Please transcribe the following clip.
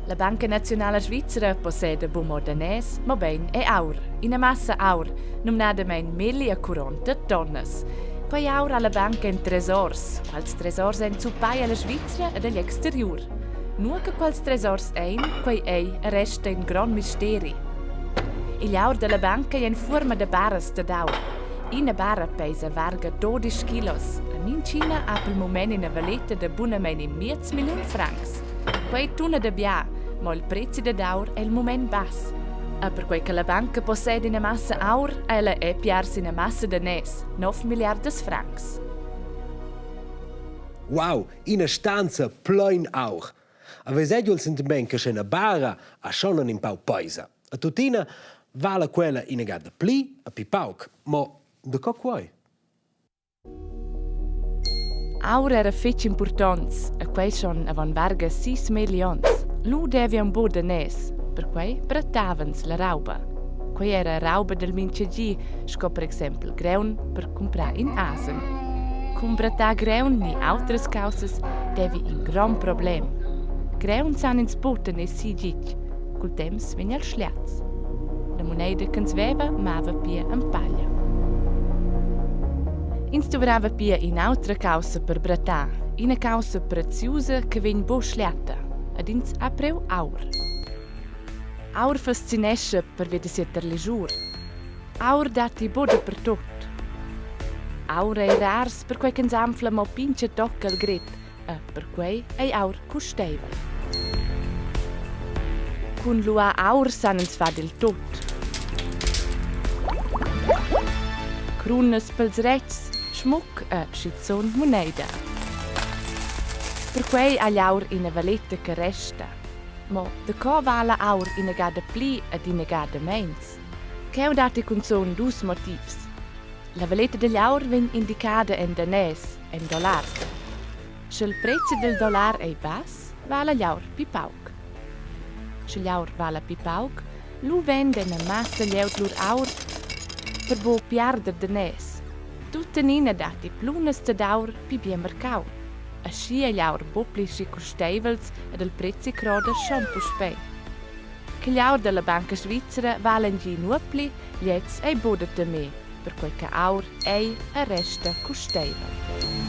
La Banca Naziunala Svizra posseda buc mo daners, mobein è aur, ina massa aur, numnadamein milli e curonta tonnas. Quei aur ha la banca en tresors. Quals tresors ein zuppai alla Svizra ed agl exteriur? Nua che quels tresors ein, quei ei e resta in grond misteri. Igl aur dalla banca ei en fuorma da barras dad aur. Ina barra peisa varga 12 kilos e mintgina ha pel mument ina valeta da bunamein in miez milliun francs. Quei tuna da bia, mo il prezi dad aur è il mument bass. E perquei che la banca posseda ina massa aur, ha ella è piars ina massa daners, 9 milliardas francs. Wow, ina stanza plein aur. A veser il sentiment che sche ina bara ha schon in pau peisa. E tuttina vala quella ina gada pli e pli pauc. Mo da co quei? Aur era fetg impurtonts e quei schon avon varga sis melli onns. Lu devian buc daners, perquei brattavans la rauba. Quei era rauba dil mintgagi, sco per exempel greun per cumprar in asen. Cun brattar greun ni autras caussas devi in grond problem. Greun san ins buc tener si gitg, Cul temps vegn el schliats. La muneida ch'ins veva mava pia en paglia. Ins duvrava pia in'autra caussa per brattar, ina caussa preziusa che vegn buc schliata, ed ins ha priu aur. Aur fascinescha pervia da sia terlischur. Aur datti buc dapertut. Aur ei rars perquei ch'ins anfla mo pintga tocca al grep E perquei ei aur custeivel. Cun luar aur san ins far dil tut. Crunas pels retgs, schmuc e schizun muneida. Perquei ha gl'aur ina valeta che resta. Mo daco vala aur ina gada pli ed ina gada meins? Cheu datti cunzun dus motivs. La valeta digl aur vegn indicada en daners, en dollars. Sch'il prezi dil dollar ei bass, vala gl'aur pli pauc. Sche gl'aur vala pli pauc, lu venda ina massa glieud lur aur per buc piarder daners. Tuttenina datti plunas dad aur pli bien marcau. Aschia ei gl'aur buc pli schi custeivels ed il prezi croda schon puspei. Che gl'aur dalla Banca svizra vala in gi nuot pli, Gliez ei buc da temer, perquei che aur ei e resta custeivel.